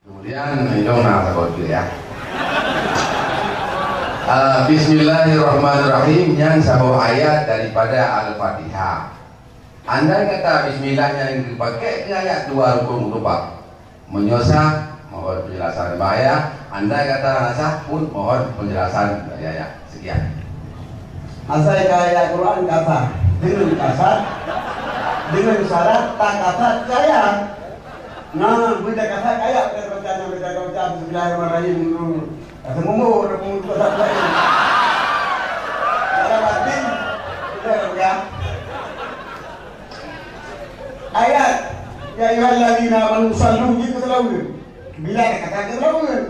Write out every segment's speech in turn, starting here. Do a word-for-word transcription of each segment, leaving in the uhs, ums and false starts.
Kemudian, hidong na saboh tu ya. Ah, Bismillahirrahmanirrahim, nyan saboh ayat daripada Al-Fatihah. Andai kata bismillah nyan geupakè keu ayat dua rukun khutbah, meunyoe sah, mohon penjelasan bahaya. Andai kata hana sah pun, mohon penjelasan bahaya. Sekian. Asai ka ayat Quran kasah, deungon kasah, deungon syarat takasah keu ayat. Nah, beuda kasah keu ayat, beuda baca, beuda baca, bismillahirrahmanirrahim. Rasa mumbur, rasa mumbur, rasa mumbur. Dalam hati, kita pegang. Ayat, "Ya ayyuhalladzina amanu sallu," jih keu seulaweuet. Bila dah kata keu seulaweuet.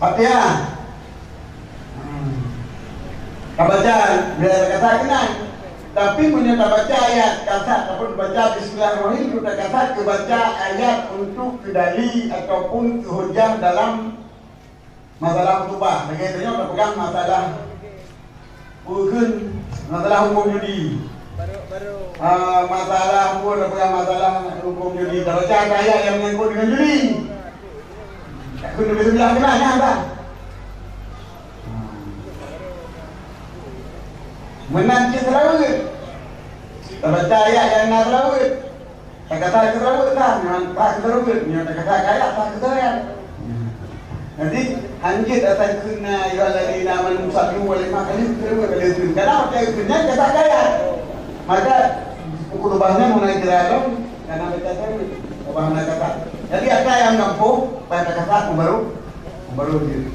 Fatihah. Hmm. Tabaca, bila dah kata keunan. Tapi meunyoe tabaca ayat kasah ataupun baca bismillahirrahmanirrahim, kita kasah ke baca ayat untuk kedali ataupun kehujah dalam masalah khutbah. Lagèe tanyoe tapeugah masalah peue kheun, masalah huköm judi. Ah, masalah peue tapeugah masalah huköm judi. Tabaca ayat nyang menyangkut dengan judi. Tak kheun lebih sebelah kena, nyan dah. Meunan cit seulaweuet. Tabaca ayat nyang na seulaweuet. Takasah keu seulaweuet, sah. Nyan sah keu seulaweuet. Nyan takasah keu ayat, sah keu seulaweuet. Jadi, hanjeuet asai kheun, "Ya ayyuhalladzina amanu sallu alaihi wa sallimu taslima." Kadang pakai kheun nyan kasah keu ayat. Maka, buku lubang nyan meunan kira lom, karena baca seulaweuet. Ubah na kasah. Jadi, asai nyang gampông, bah takasah, baru, baru jeuet.